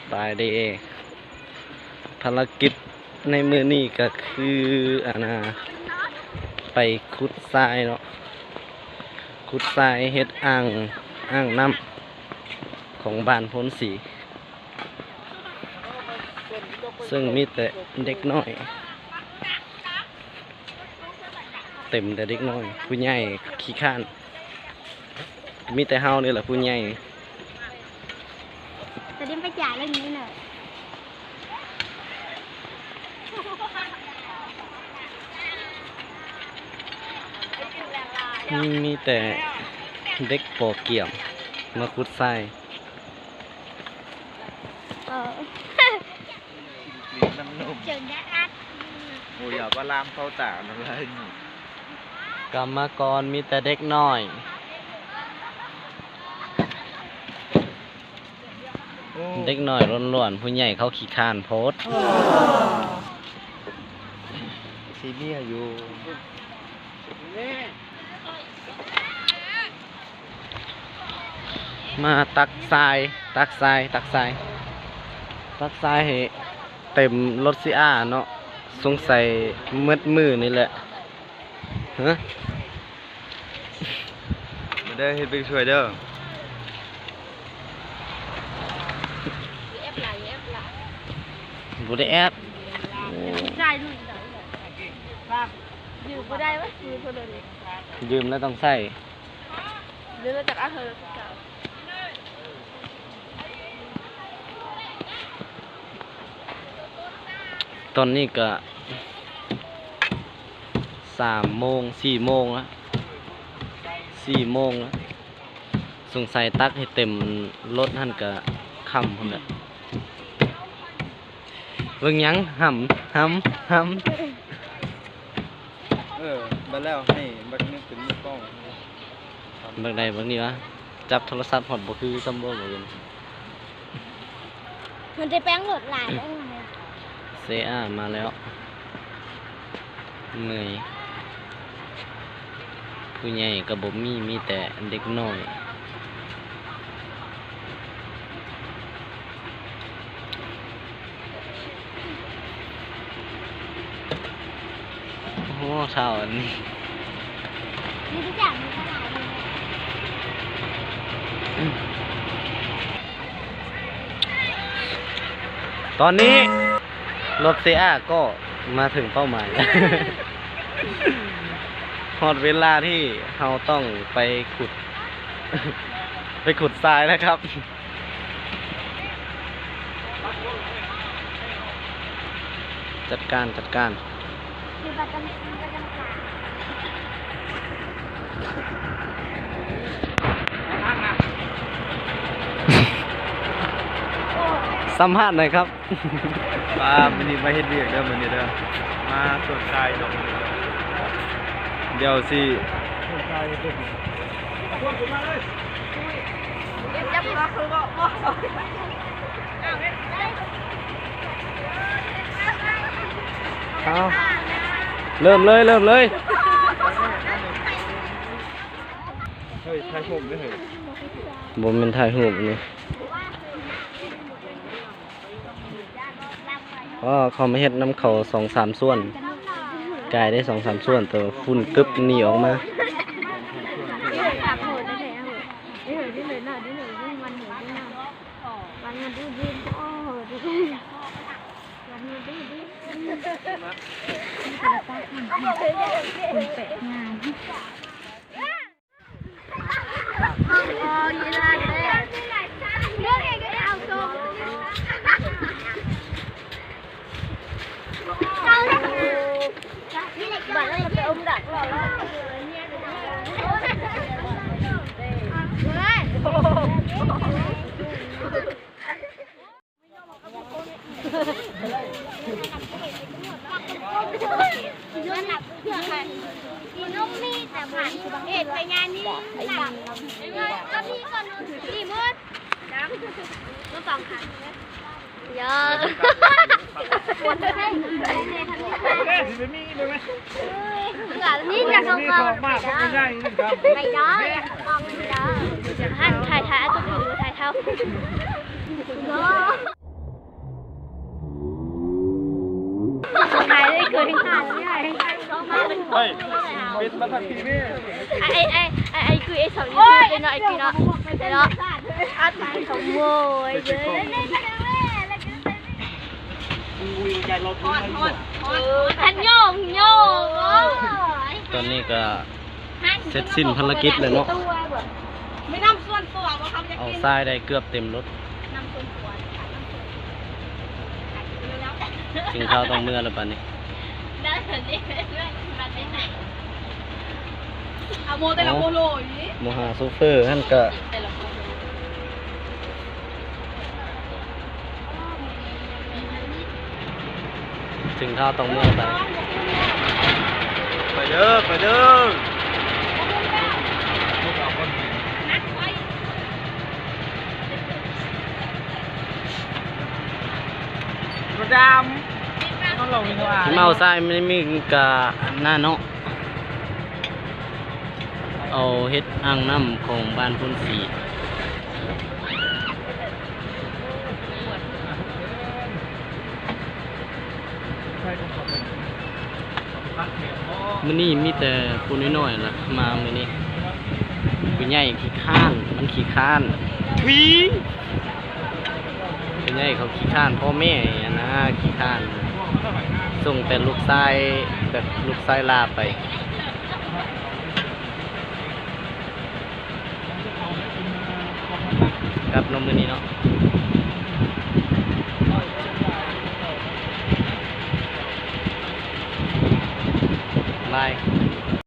ສະບາຍດີ. ພາລະກິດໃນມື້ນີ້ກໍຄື ອັນນ່າ ໄປຂຸດຊາຍເນາະ, ຂຸດຊາຍເຮັດອ່າງ ອ່າງນ້ຳຂອງບ້ານໂພນສີ ເຊິ່ງມີແຕ່ເດັກນ້ອຍ. ເຕັມແຕ່ເດັກນ້ອຍ, ຜູ້ໃຫຍ່ຂີ້ຄ້ານ, ມີແຕ່ເຮົານີ້ແຫຼະຜູ້ໃຫຍ່. ຕອນນີ້ໄປຈ່າຍເລື່ອງນີ້ເນາະ. ມີ ມີແຕ່ເດັກປໍກຽມມາຂຸດຊາຍ. ເອີ ກິນນ້ຳນົມ ເຈີແດດອັດ ໂອ້ຍ ຢ່າວ່າລາມເຂົ້າຕານ້ຳລາຍນີ້. ກຳມະກອນມີແຕ່ເດັກນ້ອຍ. ໂອ້ ເດັກນ້ອຍລ້ວນໆ, ຜູ້ໃຫຍ່ເຂົາຂີ້ຄ້ານໂພດ. ຊິເມຍຢູ່. ມາຕັກຊາຍ ຕັກຊາຍ ຕັກຊາຍ ຕັກຊາຍໃຫ້ເຕັມລົດຊີອາເນາະ, ສົງໄສໝົດມື້ນີ້ແຫຼະ. ຮະ ມາເດີ ເຮັດວຽກຊ່ວຍເດີ. ບໍ່ໄດ້ແອບ. ຢືມບໍ່ໄດ້ວະ ຢືມບໍ່ໄດ້ເລີຍ. ຢືມແລ້ວຕ້ອງໃຊ້. ເດືອນລະຈັກອາເຮີ. ຕອນນີ້ກະສາມໂມງ ສີ່ໂມງລະ ສີ່ໂມງລະ. ສົງໄສຕັກໃຫ້ເຕັມລົດຫັ້ນກະຄ່ຳພຸ້ນແຫຼະ. ເບິ່ງຫຍັງ? ຫຳ ຫຳ ຫຳ. ເອີ ບັດແລ້ວໃຫ້ບັກນຶກເປັນມືກ້ອງ. ບັກໃດບັກນີ້ວະ? ຈັບໂທລະສັບຮອດບໍ່ຄືຊ້ຳບໍ່ ບັກອື່ນ. ມັນໄດ້ແປ້ງໂຫຼດຫຼາຍແລ້ວ. ເຊອາມາແລ້ວ. ເມື່ອຍ. ຜູ້ໃຫຍ່ກໍບໍ່ມີ ມີແຕ່ເດັກນ້ອຍ. ໂອ້ ເຖົ້າອັນນີ້ ມີທຸກຢ່າງ ມີຂະໜາດເລີຍ. ຕອນນີ້ລົດເຊອາກໍມາເຖິງເປົ້າໝາຍ. ຮອດເວລາທີ່ເຮົາຕ້ອງໄປຂຸດ ໄປຂຸດຊາຍແລ້ວຄັບ. ຈັດການ ຈັດການ. ສຳພາດໜ່ອຍຄັບ. ປ້າ ມື້ນີ້ມາເຮັດວຽກເດີ ມື້ນີ້ເດີ ມາສວນຊາຍເນາະ. ດຽວຊິ ເອົາ ເລີ່ມເລີຍ ເລີ່ມເລີຍ. ເຮີ້ຍ ຖ່າຍຮູບເດີ ເຮີ້ຍ. ບໍ່ແມ່ນຖ່າຍຮູບນີ້. ອໍ ເຂົາມາເຮັດນຳເຂົາສອງສາມສ່ວນ ກາຍໄດ້ສອງສາມສ່ວນ ແຕ່ວ່າຝຸ່ນຕຶບໜີອອກມາ. ເກີດເປັນຫາງໃຫຍ່ ເຮີຍ ປິດມາທາງພີ້ແມ່. ໄອ້ ໄອ້ ໄອ້ ໄອ້ກຸ້ຍ ໄອ້ສອງນີ້ເປັນເນາະ ໄອ້ກຸ້ຍເນາະ ເນາະ ອັດຂະໂມຍເດີ ຮອດ ຮອດ ຮອດ ຮອດ ຄັນໂຍງ ໂຍງ ໂອ້ຍ ຕອນນີ້ກໍເສັດສິ້ນພາລະກິດແລ້ວເນາະ ມີນ້ຳສ່ວນຕົວບໍ່ຄຳ ເອົາຊາຍໄດ້ເກືອບເຕັມລົດ ນ້ຳສ່ວນຕົວ ຈຶ່ງເຂົ້າຕ້ອງເມືອແລ້ວບາດນີ້ ເອົາໂມແຕ່ລະໂມໂລຍ ໂມຫາໂຊເຟີຫັ້ນກະ ເຖິງທ່າຕ້ອງເມືອໄປ ໄປເດີ ໄປເດີ ດຳ ເມົາຊາຍມັນມີກະອັນນັ້ນເນາະ ເອົາເຮັດອ່າງນ້ຳຂອງບ້ານໂພນສີ. ມື້ນີ້ມີແຕ່ຜູ້ນ້ອຍໆລະມາມື້ນີ້ ຜູ້ໃຫຍ່ຂີ້ຄ້ານ ມັນຂີ້ຄ້ານ ທຸຍ ຜູ້ໃຫຍ່ເຂົາຂີ້ຄ້ານ ພໍ່ແມ່ຫັ້ນນະຂີ້ຄ້ານ ສົ່ງແຕ່ລູກຊາຍ ແບບລູກຊາຍຫຼ້າໄປ. ກັບເນາະ ມື້ນີ້ເນາະ